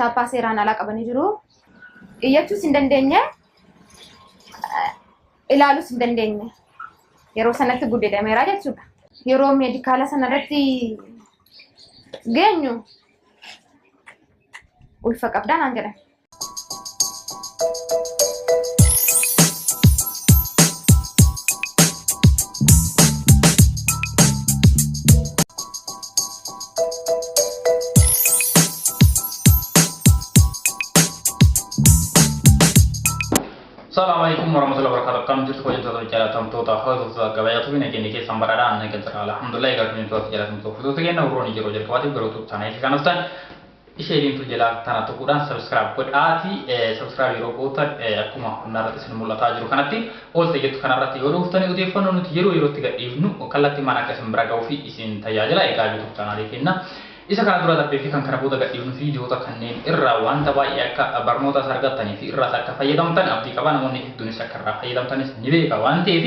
Chaappaa seeraan alaa qabanii jiru. Iyyachuus hin dandeenye, ilaaluus hin dandeenye. Yeroo sanatti gudeedameera jechuudha. Yeroo meedikaala sanarratti geenyu ulfa qabdaa naan jedhan. Assalamu alaikum warahmatullahi wabarakatuh. Akkam jirtu hojjettoota jaallatamtoota hordoftoota gabayaa fi nageenya keessan badhaadhaan nagaan jira. Alhamdulillah, egaa hojjettoota jaallatamtoota hordoftoota keenya warroonni yeroo jalqabaatiif gara YouTube channel kanas ta'an ishee diimtuu jalaa tana tuquudhaan subscribe godhaatii, subscribe yeroo gootan akkuma humnarratti isin mul'ataa jiru kanatti ol ta'e jettu kanarratti yoo dhuftanii odeeffannoo nuti yeroo yerootti gadhiifnu kallattii maan akka isin bira ga'uu fi isin tajaajila. Egaa YouTube channel keenya isa kana dura darbee fi kan kana booda gadhiifnu viidiyoota kanneen irraa wanta baay'ee akka barnootaas argattanii fi irraas akka fayyadamtan abdii qaba. Namoonni hedduunis akka irraa fayyadamtanis ni beeka waan ta'eef,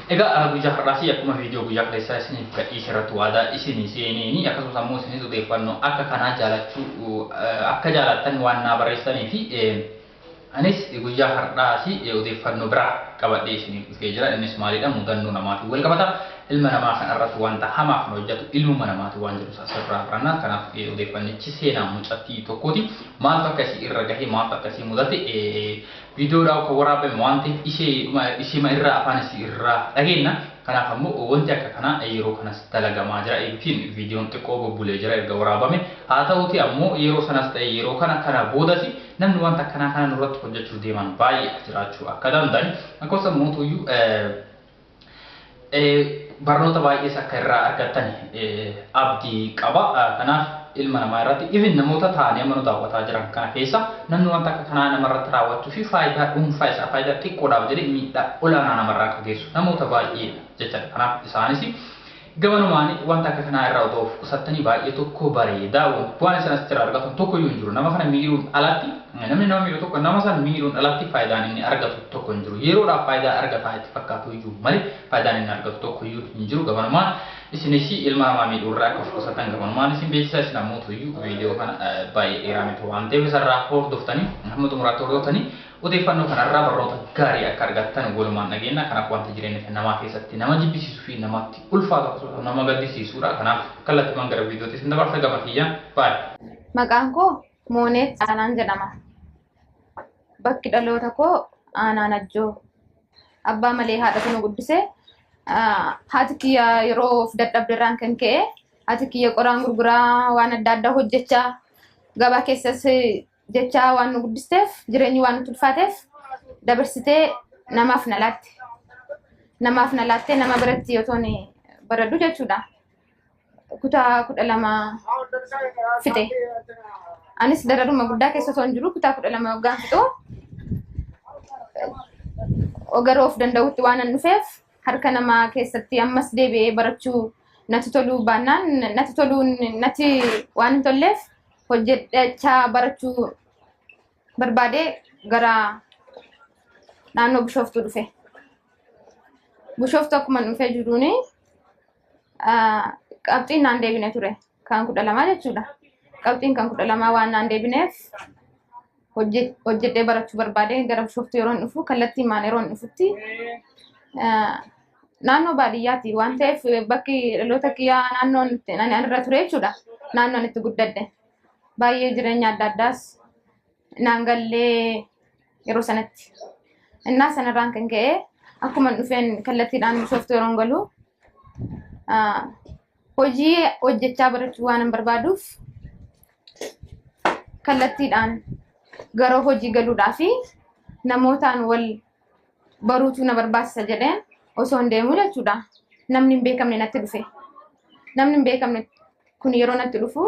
egaa guyyaa har'aas akkuma viidiyoo guyyaa kaleessaa isiniif gadhiise irratti waadaa isinii seeneeni, akkasumas ammoo isinis odeeffannoo akka kanaa jaalachuu akka jaalattan waan naa barreessanii fi anis guyyaa har'aas odeeffannoo biraa qabadhee isiniif dhufee jira. Innis maalidha? Mudannoo namaatiin wal qabata. Ilma namaa kana irratti wanta hamaa kan hojjetu ilmuma namaati waan jedhu asirraa baranna. Kanaaf odeeffannichi seenaa mucattii tokkooti. Maaltu akkasii irra gahe, maaltu akkasii mudate, viidiyoodhaan kan waraabame waan ta'eef ishee isheema irraa afaan isii irraa dhageenya. Kanaaf ammoo wanti akka kanaa yeroo kanas dalagamaa jira. Ittiin viidiyoon xiqqoo bubbulee jira erga waraabame. Haa ta'uti ammoo yeroo sanas ta'e yeroo kana kana boodas namni wanta akkanaa kana nurratti hojjechuuf deeman baay'ee jiraachuu akka danda'an, akkasumas mootuyyuu barnoota baay'ees akka irraa argattan abdii qaba. Kanaaf ilma namaa irratti, even namoota ta'anii amma nu daawwataa jiran kana keessa namni wanta akka kanaa namarratti raawwachuu fi faayidaa dhuunfaa isaa faayidaa xiqqoodhaaf jedhee miidhaa olaanaa namarraa akka geessu namoota baay'ee jechaadha. Kanaaf isaanis gamanumaan wanta akka kanaa irraa otoo of qusattanii baay'ee tokko bareeda. Waan isaan asitti irraa argatan tokko iyyuu hin jiru. Nama kana miidhuun alatti, namni nama miidhu tokko nama sana miidhuun alatti faayidaan inni argatu tokko hin jiru. Yeroodhaaf faayidaa argataa itti fakkaatu iyyuu malee faayidaan inni argatu tokko iyyuu hin jiru. Gamanumaan isinis ilma namaa miidhuu irraa akka of qusatan gamanumaan isin beeksisa. Isin ammoo iyyuu viidiyoo kana baay'ee dheeraa miti waan ta'eef isarraa hordoftanii hamma xumuraatti hordoftanii odeeffannoo kanarraa barnoota gaarii akka argattan walumaan dhageenya. Kanaaf wanta jireenya namaa keessatti nama jibbisiisuu fi namatti ulfaatu akkasumas nama gaddisiisudha. Kanaaf kallattiimaan gara viidiyootti isin dabarsa gama kiyyaan baay'ee. Maqaan koo Mooneet Aanaan jedhama. Bakki dhaloota koo Aanaan Ajjoo. Abbaa malee haadhatu nu guddise. Haati kiyya yeroo of dadhabde irraan kan ka'e haati kiyya qoraan gurguraa, waan adda addaa hojjechaa, gabaa keessas jechaa waan nu guddisteef, jireenyi waan nutti ulfaateef dabarsitee namaaf na laatte. Namaaf na laattee nama biratti otoon baradhu jechuudha. Kutaa 12 fixe. Anis dararuma guddaa keessa osoo hin jiru kutaa 12 waggaan fixu gara of danda'utti waan an dhufeef harka namaa keessatti ammas deebi'ee barachuu natti toluu baannaan, natti toluun natti waan hin tolleef hojjechaa barachuu barbaadee gara naannoo Bishooftuu dhufe. Bishooftuu akkuma dhufee jiruuni qabxiin naan deebine ture kan 12 jechuudha. Qabxiin kan 12 waan naan deebineef hojjedhee barachuu barbaade gara Bishooftuu yeroo dhufu, kallattii maan yeroo dhufutti, naannoo baadiyyaati waan ta'eef bakki dhaloota kiyyaa naannoon ani irra ture jechuudha. Naannoon itti guddadhe. Baay'ee jireenya adda addaas naan gallee yeroo sanatti. Innaa sanarraan kan ka'e akkuma dhufeen kallattiidhaan Bishooftuu yeroo galu hojii hojjechaa barachuu waan hin barbaaduuf kallattiidhaan gara hojii galuudhaa fi namootaan wal baruutu na barbaachisa jedheen osoo hin deemu jechuudha. Namni hin beekamne natti dhufe. Namni hin beekamne kun yeroo natti dhufu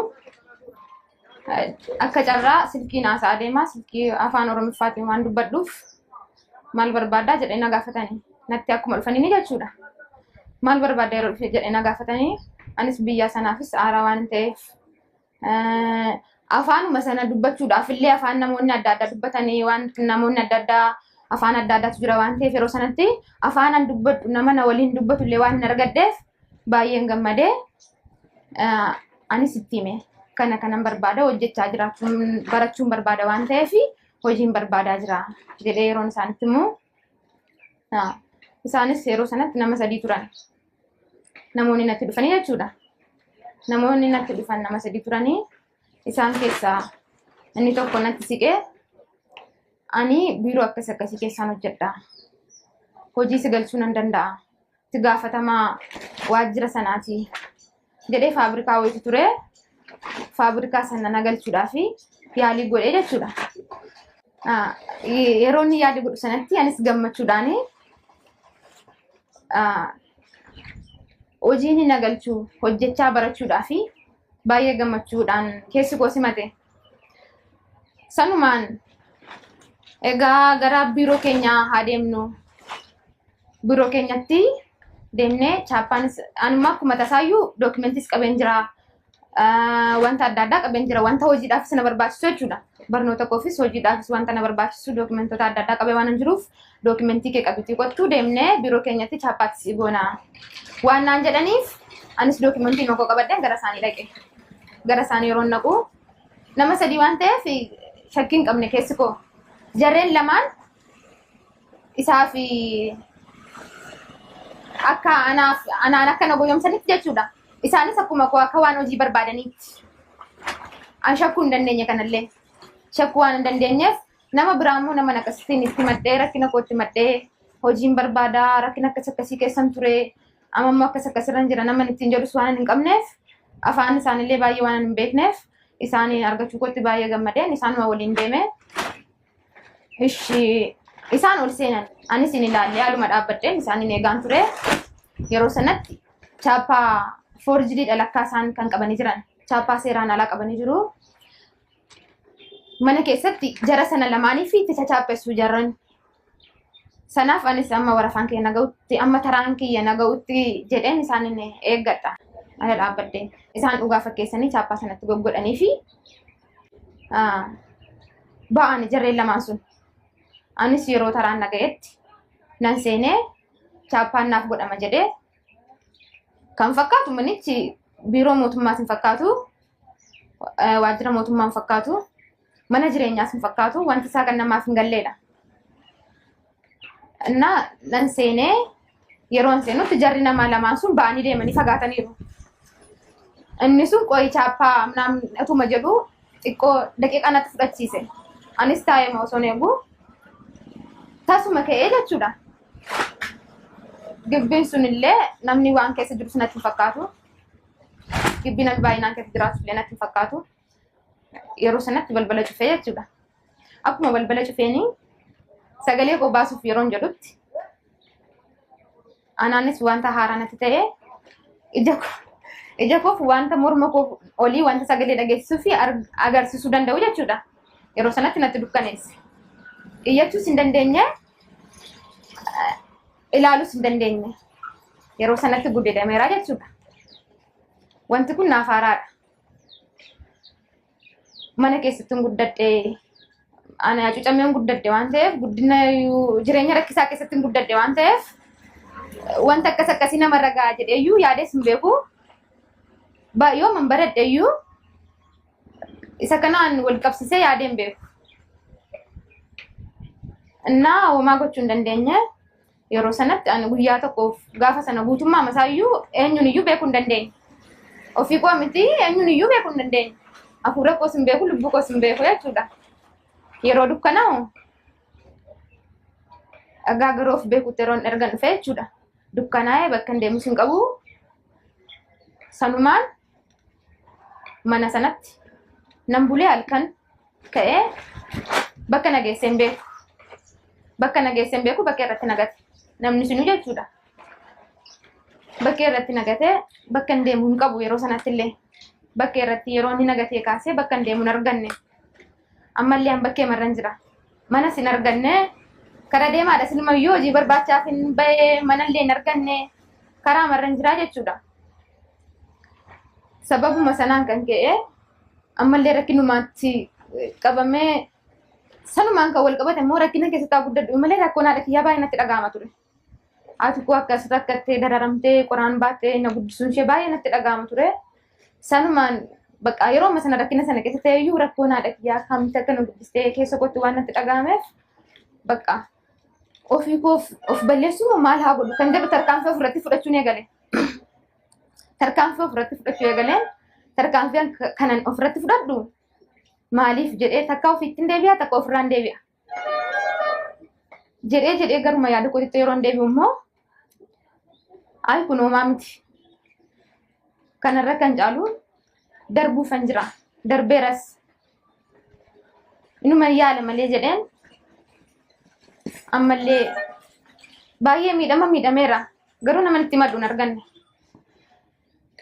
akka carraa silkiin haasa'aa deemaa, silkii afaan Oromiffaatiin waan dubbadhuuf maal barbaaddaa jedhee na gaafatanii natti akkuma dhufanii jechuudha. Maal barbaadda yeroo dhufe jedhee na gaafatanii, anis biyya sanaafis haaraa waan ta'eef afaanuma sana dubbachuudhaaf illee afaan namoonni adda addaa dubbatanii waan namoonni adda addaa afaan adda addaatu jira waan ta'eef yeroo sanatti afaan an dubbadhu nama na waliin dubbatu illee waan hin argadheef baay'een gammadee anis itti hime. Kana kanan barbaada hojjechaa jiraachuun barachuun barbaada waan ta'eef hojiin barbaadaa jira jedhee yeroon isaanitti immoo isaanis yeroo sanatti nama sadii turan. Namoonni natti dhufanii jechuudha. Namoonni natti dhufan nama sadii turanii isaan keessaa inni tokko natti siqee ani biiroo akkas akkasii keessaan hojjedha. Hojii si galchuu nan danda'a. Itti gaafatamaa waajjira sanaati jedhee faabrikaa wayiitu ture. Faabrikaa sana na galchuudhaaf yaalii godhee jechuudha. Yeroo inni yaalii godhu sanatti anis gammachuudhaan hojii inni na galchuu hojjechaa barachuudhaaf baay'ee gammachuudhaan keessi koo simate. Sanumaan egaa gara biiroo keenyaa haa deemnu. Biiroo keenyatti deemnee chaappaanis anuma akkuma tasaayyuu dookimentis qabeen jira. Wanta adda addaa qabeen jira. Wanta hojiidhaafis na barbaachisu jechuudha. Barnoota koofis hojiidhaafis wanta na barbaachisu dookimentoota adda addaa qabee waan hin jiruuf dookimentii kee qabitii qottuu deemnee biiroo keenyatti chaappaatti goona. Waan naan jedhaniif anis dookimentii nokoo qabadheen gara isaanii dhaqe. Gara isaanii yeroo naqu nama sadii waan ta'eef shakkii hin qabne keessi koo. Jarreen lamaan isaa fi akka anaaf anaan akka na goyoomsanitti jechuudha. Isaanis akkuma koo akka waan hojii barbaadaniitti. An shakkuu hin dandeenye kanallee. Shakkuu waan hin dandeenyeef nama biraa immoo nama akkasittiin itti madhee rakkina koo itti madhee hojiin barbaadaa rakkina akkas akkasii keessan ture amma immoo akkas akkasirra jira nama ittiin jedhus waan hin qabneef afaan isaanillee baay'ee waan hin beekneef isaaniin argachuu kootti baay'ee gammadeen isaanuma waliin deeme. Ishi isaan ol seenan anis hin ilaalle haaluma dhaabbadheen isaaniin eegaan ture. Yeroo sanatti chaappaa foorjiliidha lakkaa isaan kan qabanii jiran chaappaa seeraan alaa qabanii jiru. Mana keessatti jara sana lamaanii fi itti chachaappessu jarran. Sanaaf anis amma warafaan kiyya naga'utti amma taraan kiyya naga'utti jedheen isaanin eeggadha. Ala dhaabbadhee isaan dhugaa fakkeessanii chaappaa sanatti goggodhanii fi ba'an jarreen lamaan sun. Anis yeroo taraan naga'etti nan seenee chaappaan naaf godhama jedhee kan fakkaatu manichi biiroo mootummaas hin fakkaatu waajjira mootummaa hin fakkaatu mana jireenyaas hin fakkaatu wanti isaa kan namaaf hin galleedha. Innaa nan seenee yeroo seenutti jarri namaa lamaan sun ba'anii deemanii fagaataniiru. Inni sun qo'i chaappaa atuma jedhu xiqqoo daqiiqaa natti fudhachiise. Anis taa'ee osoo eegu tasuma ka'ee jechuudha. Gibbiin sun illee namni waan keessa jiru natti hin fakkaatu. Gibbii namni baay'inaan keessa jiraatu illee natti hin fakkaatu. Yeroo sanatti balbala cufee jechuudha. Akkuma balbala cufeenii sagalee koo baasuuf yeroon jedhutti anaanis wanta haaraa natti ta'e ija koof wanta morma koo olii wanta sagalee dhageessisuu fi agarsiisuu danda'u jechuudha. Yeroo sanatti natti dukkaneesse. Iyyachuus hin dandeenye, ilaaluus hin dandeenye. Yeroo sanatti gudeedameera jechuudha. Wanti kun naaf haaraadha. Mana keessatti hin guddadhe, ana hacuucamee hin guddadhe waan ta'eef guddina jireenya rakkisaa keessatti hin guddadhe waan ta'eef wanta akkas akkasii namarra ga'a jedheeyyuu yaadees hin beeku. Yoo man baradheeyyuu isa kanaan wal qabsiisee yaadee hin beeku. Innaa homaa gochuu hin dandeenye. Yeroo sanatti ani guyyaa tokkoof gaafa sana guutummaa masaayyuu eenyuun iyyuu beekuu hin dandeenye. Ofii koo miti eenyuun iyyuu beekuu hin dandeenye. Hafuura koos hin beeku, lubbuu koos hin beeku jechuudha. Yeroo dukkanaa'u dhagaa gara of beekuutti yeroon ergan dhufe jechuudha. Dukkanaa'ee bakka hin deemus hin qabu. Sanumaan mana sanatti nan bulee halkan ka'ee bakka na geesse hin beeku. Bakka na geesse hin beeku bakka irratti nagate. Namni sunuu jechuudha. Bakka irratti nagatee bakka hin deemu hin qabu yeroo sanatti illee. Bakka irratti yeroo inni nagatee kaasee bakka hin deemu hin arganne. Ammallee an bakkee marran jira. Manas hin arganne. Kara deemaadha silumayyuu hojii barbaachaaf hin bahee manallee hin arganne. Karaa marran jira jechuudha. Sababuma sanaan kan ka'e ammallee rakkinumaatti qabamee sanumaan kan wal qabate immoo rakkina keessatti haa guddadhu malee rakkoon haadha kiyyaa baay'ee natti dhaga'ama ture. Haati koo akkas rakkattee dararamtee qoraan baattee na guddisuun ishee baay'ee natti dhaga'ama ture. Sanumaan Bakka yeroo amma sana rakkina sana keessa ta'e iyyuu rakkoon haadha kiyyaa akkamitti akka nu guddistee keessa kootti waan natti dhaga'ameef bakka ofii koo of balleessuu maal haa godhu kan jedhu tarkaanfii ofirratti fudhachuun eegale. Tarkaanfii ofirratti fudhachuu eegaleen tarkaanfii kanan ofirratti fudhadhu maaliif jedhee takka ofiitti hin deebi'a takka ofirraan deebi'a. Jedhee jedhee garuma yaada kootitti yeroo hin deebi'u immoo ay kun homaa miti. Kanarra kan caalu darbuufan jira. Darbeeras. Inuma yaala malee jedheen ammallee baay'ee miidhama miidhameera. Garuu nama itti maddu hin arganne.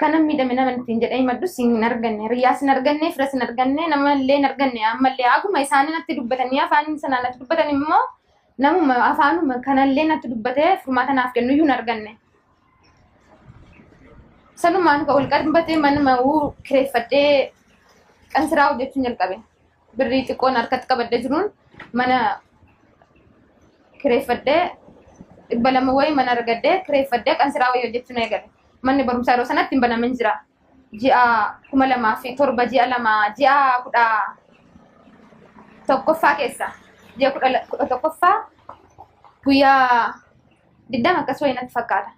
Kanan miidhame nama ittiin jedhee himadhus hin arganne. Hiriyaas hin arganne, firas hin arganne, namallee hin arganne. Ammallee akkuma isaanii natti dubbatanii afaan sanaan natti dubbatan immoo namuma afaanuma kanallee natti dubbatee furmaata naaf kennu iyyuu hin arganne. Sanumaan kan wal qabatee manuma uu kireeffadhee qansiraa hojjechuun jalqabe. Birrii xiqqoon harkatti qabadhee jiruun mana kireeffadhee 200 wayii mana argadhee kireeffadhee qansiraa wayii hojjechuun eegale. Manni barumsaa yeroo sanatti hin banamin jira. Ji'a 2007 ji'a 2 ji'a 11ffaa keessa ji'a 11ffaa guyyaa 20 akkas wayii natti fakkaata.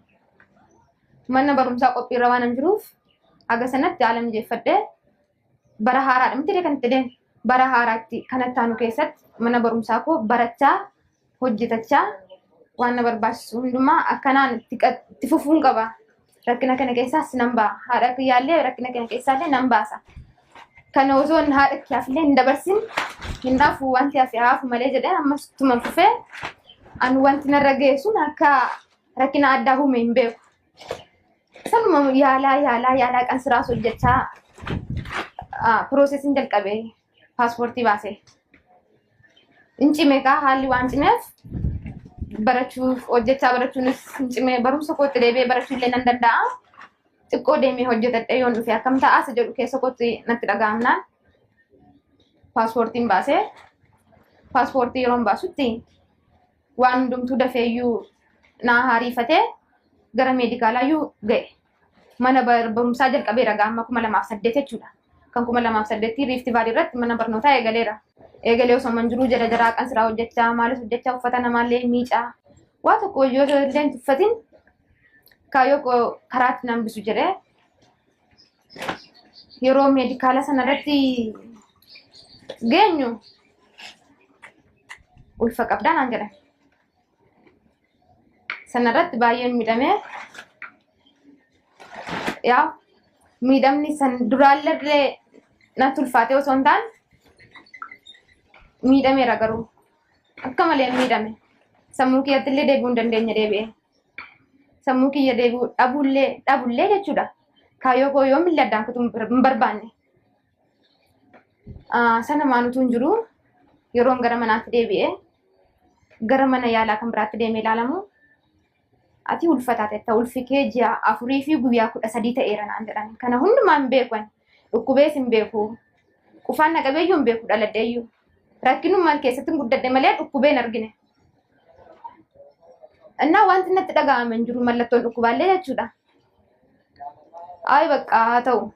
Mana barumsaa qophiirra waan hin jiruuf haga sanatti haala mijeeffadhee bara haaraadha miti kan itti deemu. Bara haaraatti kanatti aanu keessatti mana barumsaa koo barachaa hojjetachaa waan na barbaachisu hundumaa akkanaan itti fufuun qaba. Rakkina kana keessaas nan ba'a. Haadha kiyyaallee rakkina kana keessaallee nan baasa. Kana osoo haadha kiyyaafillee hin dabarsin hin hafu wanti hafe hafu malee jedhee ammas ittuma fufee ani wanti narra ga'e sun akka rakkina addaa uume hin beeku. Sanuma yaalaa yaalaa yaalaa qansiraas hojjechaa piroosesiin jalqabe paaspoortii baasee. Hin cime kaa haalli waan cimeef barachuuf hojjechaa barachuunis hin cime barumsa kootti deebi'ee barachuu illee nan danda'a. Xiqqoo deemee hojjetadhee yoon dhufe akkam ta'a isa jedhu keessa kootti natti dhaga'amnaan paaspoortiin baasee paaspoortii yeroon baasutti waan hundumtuu dafeeyyuu naa hariifatee gara meedikaalaayyuu ga'e. Mana barumsaa jalqabeera gaama 2008 jechuudha. Kan 2008 Riifti Vaalii irratti mana barnootaa eegaleera. Eegalee osoo man jiruu jala jaraa qansiraa hojjechaa maalis hojjechaa uffata namaallee miicaa waa tokko yoo illee hin tuffatin kaayyoo koo karaatti nan bisu jedhee yeroo meedikaala sanarratti geenyu ulfa qabdaa naan jedhan. Sanarratti baay'een miidhamee yaa miidhamni san duraallee natti ulfaatee osoo hin taane miidhameera garuu akka malee miidhame. Sammuu kiyyatti illee deebi'uu hin dandeenye deebi'ee. Sammuu kiyya deebi'uu dhabullee dhabullee jechuudha. Kaayyoo koo yoomillee addaan kutuu hin barbaanne. Sana maanutu hin jiru yeroon gara manaatti deebi'ee gara mana yaalaa kan biraatti deemee ilaalamu ati ulfa taateetta ulfi kee ji'a 4 fi guyyaa 13 ta'eera naan jedhan. Kana hundumaa hin beeku ani. Dhukkubees hin beeku. Qufaan na qabeeyyuu hin beeku dhaladheeyyuu. Rakkinummaan keessatti hin guddadhe malee dhukkubee hin argine. Innaa wanti natti dhaga'ame hin jiru mallattoon dhukkubaallee jechuudha. Ayi bakka haa ta'u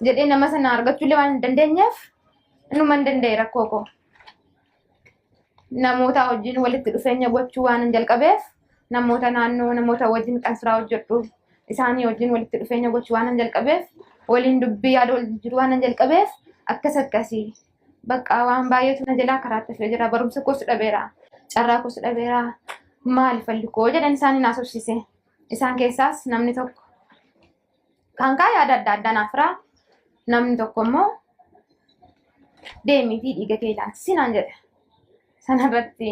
jedhee nama sana argachuullee waan hin dandeenyeef innuma hin danda'e rakkoo koo. Namoota wajjin walitti dhufeenya gochuu waan hin jalqabeef namoota naannoo namoota wajjin qansiraa hojjedhu isaanii wajjin walitti dhufeenya gochuu waan hin jalqabeef waliin dubbii yaada wal jijjiiruu waan hin jalqabeef akkas akkasii bakka waan baay'eetu na jalaa karaatti hafee jira barumsa koos dhabeera carraa koos dhabeera maali falli koo jedhan isaanii naasofsiise isaan keessaas namni tokko kan kaa yaada adda addaa naaf firaa namni tokko immoo deemiitii dhiiga kee ilaalchisi naan jedhe. Sanarratti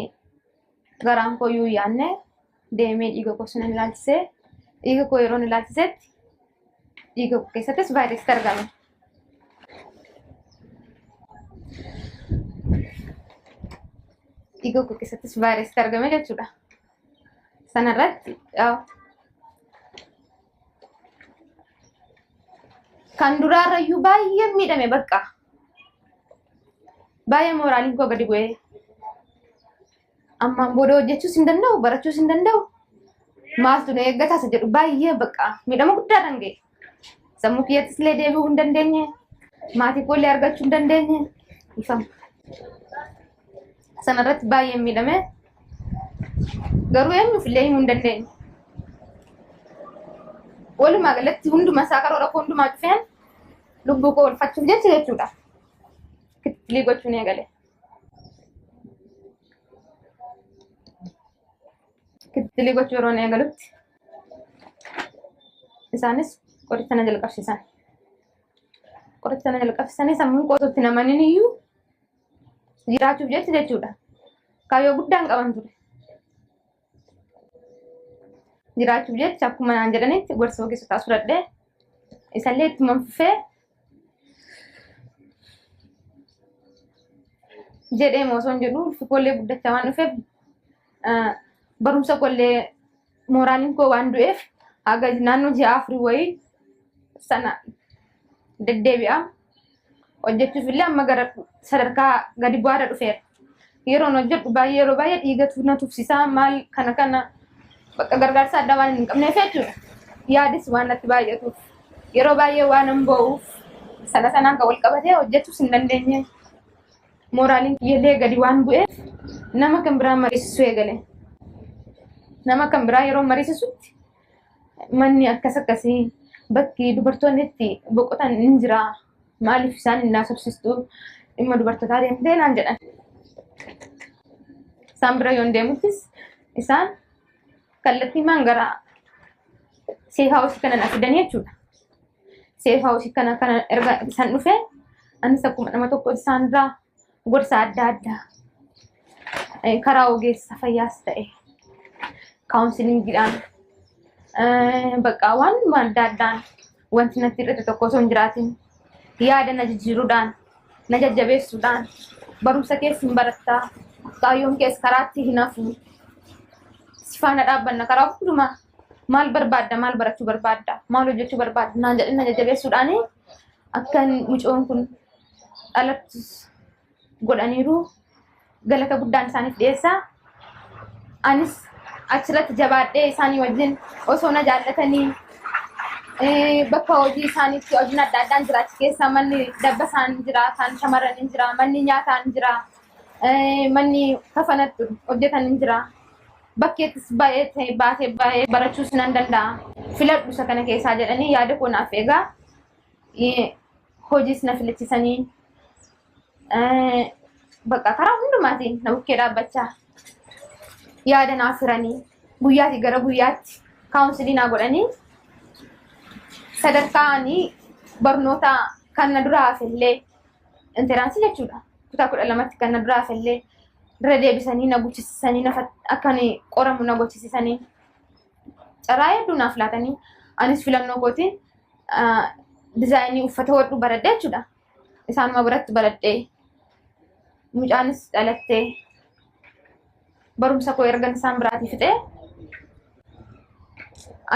garaan koo iyyuu yaadne deemee dhiiga koo sunan ilaalchisee dhiiga koo yeroon ilaalchisetti dhiiga koo keessattis vaayirasitti argame. Dhiiga koo keessattis vaayirasitti argame jechuudha. Sanarratti kan duraarrayyuu baay'ee miidhame bakka. Baay'ee mooraaliin koo gadi bu'ee. Ammaan booda hojjechuus hin danda'u, barachuus hin danda'u. Maaltu na eeggata isa jedhu baay'ee bakka miidhama guddaadhaan ga'e. Sammuu kiyyattis illee deebi'uu hin dandeenye. Maatii koollee argachuu hin dandeenye. Ifama. Sanarratti baay'ee miidhame. Garuu eenyuuf illee himuu hin dandeenye. Walumaa galatti hunduma isaa karoora koo hundumaa cufeen lubbuu koo oolfachuuf jecha jechuudha. Kittilii gochuun eegale. Kittilii gochuu yeroo eegalutti isaanis qoricha na jalqabsiisan. Qoricha na jalqabsiisanii sammuun koo osoo itti namaniin iyyuu jiraachuuf jecha jechuudha. Kaayyoo guddaan qaban ture. Jiraachuuf jecha akkuma naan jedhanitti gorsa ogeessotaa fudhadhee isallee ittuma fufee jedhee osoo hin jedhu ulfi koollee guddachaa waan dhufeef barumsa koollee mooraaliin koo waan du'eef haga naannoo ji'a 4 wayii sana deddeebi'a. Hojjechuuf illee amma gara sadarkaa gadi bu'aarra dhufeera. Yeroon hojjedhu baay'ee yeroo baay'ee dhiigatu na tufsisaa maal kana kana bakka gargaarsa addaa waan hin qabneef jechuudha. Yaadis waan natti baay'atuuf yeroo baay'ee waan hin boo'uuf sana sanaan kan wal qabatee hojjechuus hin dandeenye. Mooraaliin kiyyallee gadi waan bu'eef nama kan biraa mariisisuu eegale. Nama kan biraa yeroo mariisisutti manni akkas akkasii bakki dubartoonni itti boqotan hin jira. Maaliif isaan hin haasofsiistu dhimma dubartootaa deemtee naan jedhan. Isaan bira yoon deemuttis isaan kallattii maan gara safe house kana na fidanii jechuudha. Safe house kana kana erga isaan dhufe anis akkuma nama tokko isaan irraa gorsa adda addaa karaa ogeessa fayyaas ta'e counselingiidhaan bakka waan adda addaan wanti natti hir'ate tokko osoo hin jiraatin yaada na jijjiiruudhaan na jajjabeessuudhaan barumsa keessa hin barattaa kaayyoon keessa karaatti hin hafu si faana dhaabbanna karaa hundumaa maal barbaadda maal barachuu barbaadda maal hojjechuu barbaadda naan jedhanii na jajjabeessuudhaan akkan mucoon kun dhalattus godhaniiru galata guddaan isaaniif dhiyeessaa. Anis achirratti jabaadhee isaanii wajjin osoo na jaallatanii bakka hojii isaaniitti hojiin adda addaan jira achi keessa manni dabbasaan jira kan shamarran hin jira manni nyaataan jira manni kafanatti hojjetan hin jira. Bakkeettis baay'ee ta'e baatee baay'ee barachuus nan danda'a. Filadhu isa kana keessaa jedhanii yaada koo naaf eegaa. Hojiis na filachiisanii bakka karaa hundumaatiin na bukkee dhaabbachaa yaada naaf hiranii guyyaatii gara guyyaatti counseling naa godhanii sadarkaa ani barnoota kan na duraa hafellee entrance jechuudha. Kutaa 12tti kan na duraa hafellee irra deebisanii na guchisiisanii akka ani qoramu na gochisiisanii carraa hedduu naaf laatanii anis filannoo kootiin design uffata hodhuu baradhee jechuudha. Isaanuma biratti baradhee mucaanis dhalattee barumsa koo ergan isaan biraatii fixee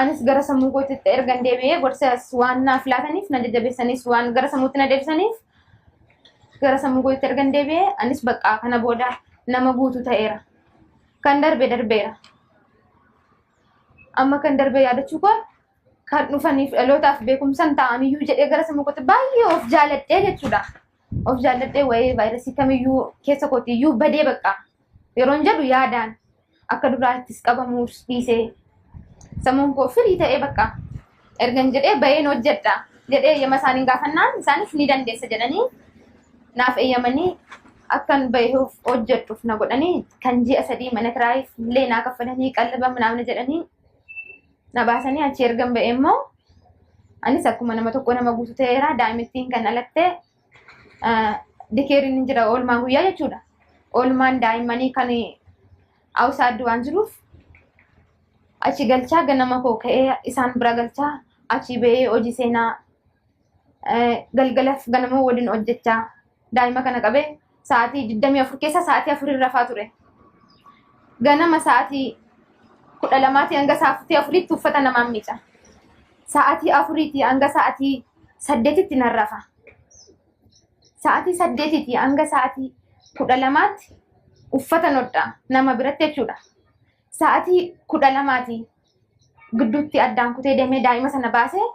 anis gara sammuu kootitti ergan deebi'ee gorsas waan naaf laataniif na jajjabeessaniis waan gara sammuutti na deebisaniif gara sammuu kootitti ergan deebi'ee anis bakka kana booda nama guutuu ta'eera. Kan darbe darbeera. Amma kan darbe yaadachuu koo kan dhufaniif dhalootaaf beekumsan ta'aniyyuu jedhee gara sammuu kootti baay'ee of jaaladhee jechuudha. Of jaaladhee wayii vaayirasii kamiyyuu keessa kootiyyuu badee bakka yeroon jedhu yaadaan akka duraattis qabamuu dhiisee sammuun koo firii ta'ee bakka ergan jedhee baheen hojjedha jedhee eeyyama isaaniin gaafannaan isaanis ni dandeessa jedhanii naaf eeyyamanii akkan bahee hojjedhuuf na godhanii kan ji'a 3 mana kiraayiif illee naa kaffalanii qallaba manaamna jedhanii na baasanii achi ergan ba'e immoo anis akkuma nama tokko nama guutuu ta'eera. Daa'imittiin kan dhalatte daycareiin ni jira oolmaan guyyaa jechuudha. Oolmaan daa'immanii kan outside waan jiruuf achi galchaa ganama koo ka'ee isaan bira galchaa achi ba'ee hojii seenaa galgalaaf ganama waliin hojjechaa daa'ima kana qabee sa'aatii 24 keessa sa'aatii 4 rafaa ture. Ganama sa'aatii 12tii hanga sa'aatii 4tti uffata namaan miica. Sa'aatii 4tii hanga sa'aatii 8tti nan rafa. Sa'aatii 8tii hanga sa'aatii 12tti uffata nodha nama biratti jechuudha. Sa'aatii 12tii gidduutti addaan kutee deemee daa'ima sana baasee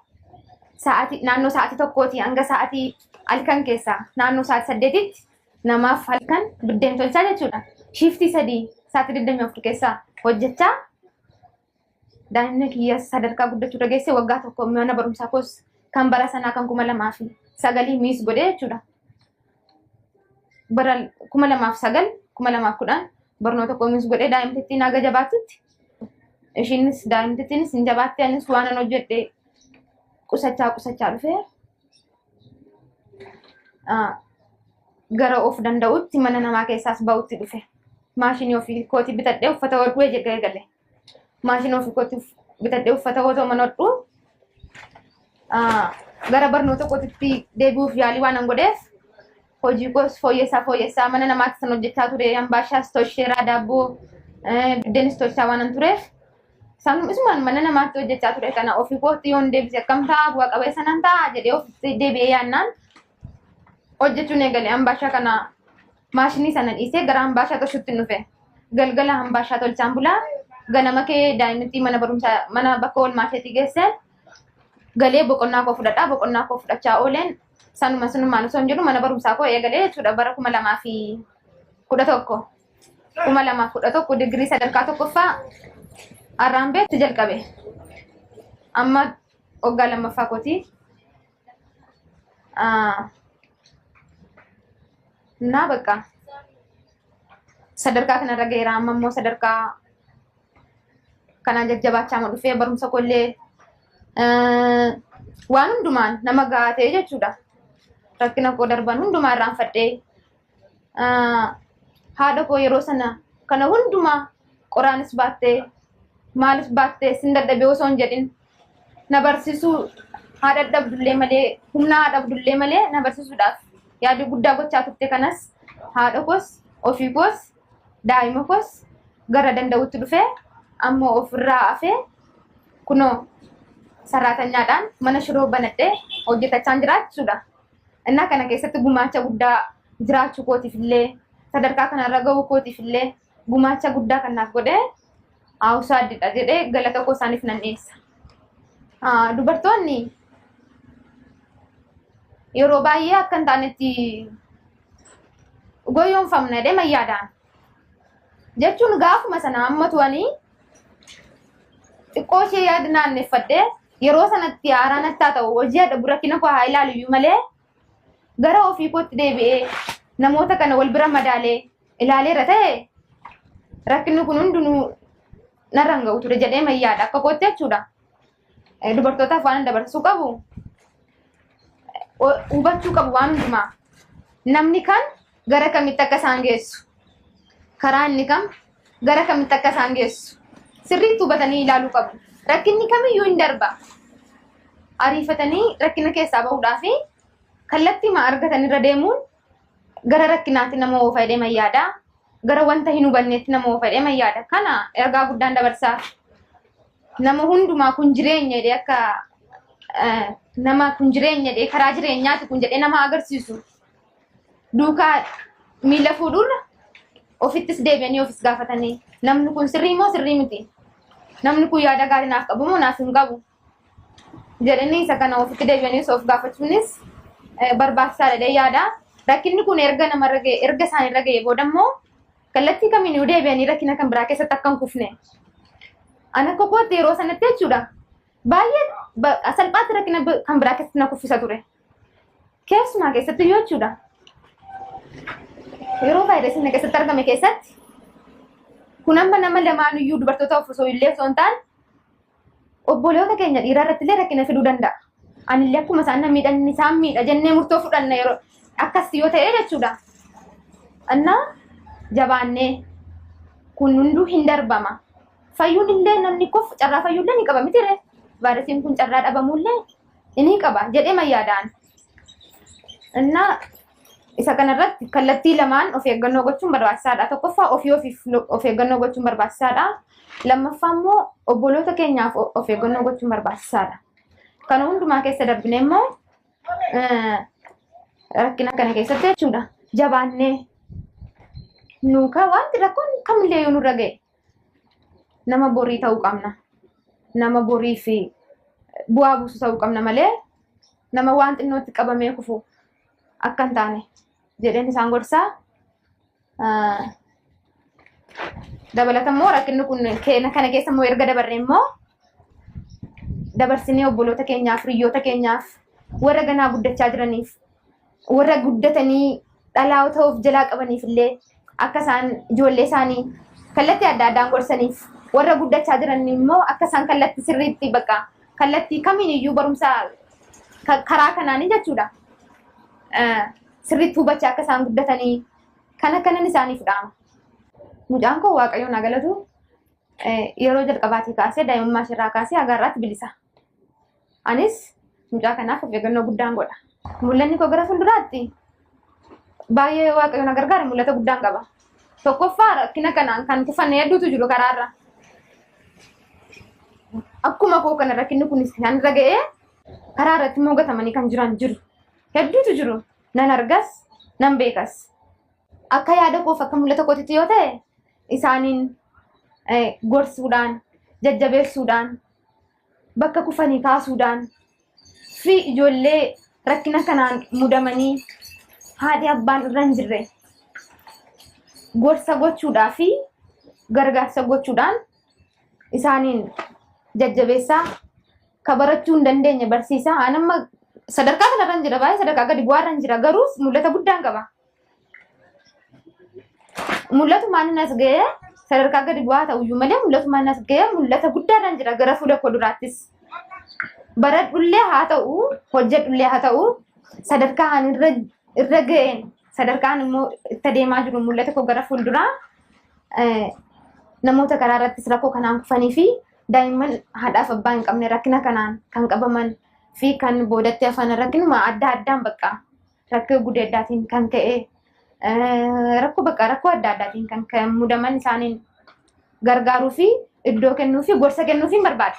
Sa'aatii naannoo sa'aatii 1tii hanga sa'aatii halkan keessaa naannoo sa'aatii 8tti namaaf halkan biddeen tolchaa jechuudha. Shiiftii 3 sa'aatii 24 keessaa hojjechaa daa'imni kiyya sadarkaa guddachuu dhageesse waggaa 1 mana barumsaa koos kan bara sanaa kan 2009 miis godhee jechuudha. Bara 2009 2010 barnoota koo miis godhee daa'imtittiin haga jabaattutti ishiinis daa'imtittiinis hin jabaatte anis waan an hojjedhe qusachaa qusachaa dhufee gara of danda'utti mana namaa keessaas ba'utti dhufe. Maashinii ofii kootii bitadhee uffata hodhuu eegale gale. Maashinii ofii kootii bitadhee uffata otoo mana hodhuu gara barnoota kootitti deebi'uuf yaalii waan an godheef hojii koos fooyyessaa fooyyessaa mana namaatti san hojjechaa ture. Ambaashaas tolcheeraa daabboo biddeenis tolchaa waan an tureef isumaan mana namaatti hojjechaa ture kana ofii kootti yoon deebise akkam ta'a bu'a qabeessa nan ta'a jedhee ofitti deebi'ee yaannaan hojjechuun eegale. Ambaashaa kana maashinii sana dhiisee gara ambaashaa tolchuutti dhufe. Galgala ambaashaa tolchaan bulaa ganama kee daa'imti mana barumsaa mana bakka oolmaa isheetii geesseen galee boqonnaa koo fudhadhaa boqonnaa koo fudhachaa ooleen sanuma sanumaan osoo hin jedhu mana barumsaa koo eegalee jechuudha bara 2011. 2011 digirii sadarkaa tokkoffaa Arraambeetti jalqabe. Amma waggaa lammaffaa kooti. Naa bakka sadarkaa kanarra ga'eera amma immoo sadarkaa kanaan jajjabaachaa ma dhufee barumsa koollee waan hundumaan nama gahaa ta'e jechuudha. Rakkina koo darban hundumaa irraanfadhee haadha koo yeroo sana kana hundumaa qoraanis baattee maalis baattee sin dadhabee osoo hin jedhin na barsiisuu haadha dhabdullee malee humna haadha dhabdullee malee na barsiisuudhaaf yaadii guddaa gochaa turte kanas haadha koos ofii koos daa'ima koos gara danda'utti dhufee amma ofirraa hafee kunoo saraatanyaadhaan mana shiroo banadhee hojjetachaa jira jechuudha. Innaa kana keessatti gumaacha guddaa jiraachuu kootiif illee sadarkaa kanarra ga'uu kootiif illee gumaacha guddaa kan naaf godhee Hawusaadidha jedhee galata koo isaaniif nan dhiyeessa. Dubartoonni yeroo baay'ee akka hin taanetti goyoonfamna jedhee mayyaadhaan. Jechuun gaafuma sana amma tu'anii xiqqoo ishee yaada naanneffadhee yeroo sanatti haaraa natti haa ta'u hojii haadha rakkina koo haa ilaalu iyyuu malee gara ofii kootti deebi'ee namoota kana wal bira madaalee ilaaleera ta'e rakkinni kun hundinuu narra hin ga'u ture jedhee mayyaadha akka kootti jechuudha. Dubartootaaf waan dabarsuu qabu hubachuu qabu waan hundumaa. Namni kan gara kamitti akka isaan geessu karaa inni kam gara kamitti akka isaan geessu sirriitti hubatanii ilaaluu qabu. Rakkinni kamiyyuu hin darba. Ariifatanii rakkina keessaa bahuudhaaf kallattii ma argatan irra deemuun gara rakkinaatti nama oofa jedhee mayyaadha. Gara wanta hin hubanneetti nama oofa jedhee mayyaadha. Kana ergaa guddaan dabarsaa. Nama hundumaa kun jireenya jedhee akka nama kun jireenya jedhee karaa jireenyaati kun jedhee nama agarsiisu. Duukaa miila fuudhuurra ofittis deebi'anii ofis gaafatanii namni kun sirrii moo sirrii miti? Namni kun yaada gaarii naaf qabu moo naaf hin qabu? Jedhanii isa kana ofitti deebi'anii of gaafachuunis barbaachisaadha jedhee yaada. Rakkinni kun erga namarra ga'e erga isaanirra ga'e booda immoo kallattii kamiinuu deebi'anii rakkina kan biraa keessatti akka hin kufne. Ani akka kootti yeroo sanatti jechuudha. Baay'ee salphaatti rakkina kan biraa keessatti na kuffisa ture. Keessumaa keessatti iyyuu jechuudha. Yeroo vaayirasiin na keessatti argame keessatti kun amma nama lamaanuyyuu dubartoota of osoo illee osoo hin taane obboloota keenya dhiiraa irratti illee rakkina fiduu danda'a. Anillee akkuma isaan na miidhan isaan miidha jennee murtoo fudhanna yeroo akkas yoo ta'e jechuudha. Innaa jabaannee kun hunduu hin darbama. Fayyuun illee namni kof carraa fayyuu illee ni qaba miti ree. Vaayirasiin kun carraa dhabamuu illee ni qaba jedhee mayyaadhaan. Innaa isa kanarratti kallattii lamaan of eeggannoo gochuun barbaachisaadha. Tokkoffaa ofii ofiif of eeggannoo gochuun barbaachisaadha. Lammaffaa immoo obboloota keenyaaf of eeggannoo gochuun barbaachisaadha. Kana hundumaa keessa darbine immoo rakkina kana keessatti jechuudha. Jabaannee nuuka wanti rakkoon kamillee yoo nurra ga'e nama borii ta'uu qabna. Nama borii fi bu'aa buusu ta'uu qabna malee Nama waan xinnootti qabamee kufu akka hin taane jedheen isaan gorsaa. Dabalata immoo rakkinni kun kana keessa immoo erga dabarre immoo dabarsinee obboloota keenyaaf, hiriyoota keenyaaf, warra ganaa guddachaa jiraniif, warra guddatanii dhalaa ta'uuf jalaa qabaniif illee akka isaan ijoollee isaanii kallattii adda addaan gorsaniif, warra guddachaa jiran immoo akka isaan kallattii sirriitti bakka kallattii kamiin iyyuu barumsa karaa kanaanii jechuudha. Sirriitti hubachaa akka isaan guddatanii kana kanan isaaniif dhaama. Mucaan koo Waaqayyoon haa galatu, yeroo jalqabaatii kaasee, daa'imummaa isheerraa kaasee haga har'aatti bilisa. Anis mucaa kanaaf of eeggannoo guddaan godha. Mul'anni koo gara fuulduraatti baay'ee Waaqayyoon na gargaara, mul'ata guddaan qaba. Tokkoffaa, rakkina kanaan kan kufan hedduutu jiru karaarra. Akkuma koo kana rakkinni kunis kan irra ga'ee karaa irratti immoo gatamanii kan jiran jiru. Hedduutu jiru. Nan argas, nan beekas. Akka yaada koof akka mul'ata kootitti yoo ta'e, isaaniin gorsuudhaan, jajjabeessuudhaan, bakka kufanii kaasuudhaan fi ijoollee rakkina kanaan mudamanii haadhi abbaan irra hin jirre gorsa gochuudhaa fi gargaarsa gochuudhaan isaaniin jajjabeessaa, ka barachuu hin dandeenye barsiisaa. Ani amma sadarkaa kanarra hin jira, baay'ee sadarkaa gadi bu'aarra hin jira, garuu mul'ata guddaan qaba. Mul'atumaan inni as ga'ee, sadarkaa gadi bu'aa ta'uyyuu malee, mul'atumaan as ga'ee mul'ata guddaadhaan jira. Gara fuula koo duraattis baradhullee haa ta'u, hojjedhullee haa ta'u, sadarkaa ani irra ga'een, sadarkaan immoo itti adeemaa jiru, mul'ata koo gara fuulduraa namoota karaa irrattis rakkoo kanaan kufanii fi daa'imman haadhaaf abbaa hin qabne, rakkina kanaan kan qabaman fi kan boodatti hafan, rakkinuma adda addaan bakka rakkoo gudeeddaatiin kan ka'e, rakkoo bakka rakkoo adda addaatiin kan mudaman isaaniin gargaaruu fi iddoo kennuu fi gorsa kennuu fi barbaada.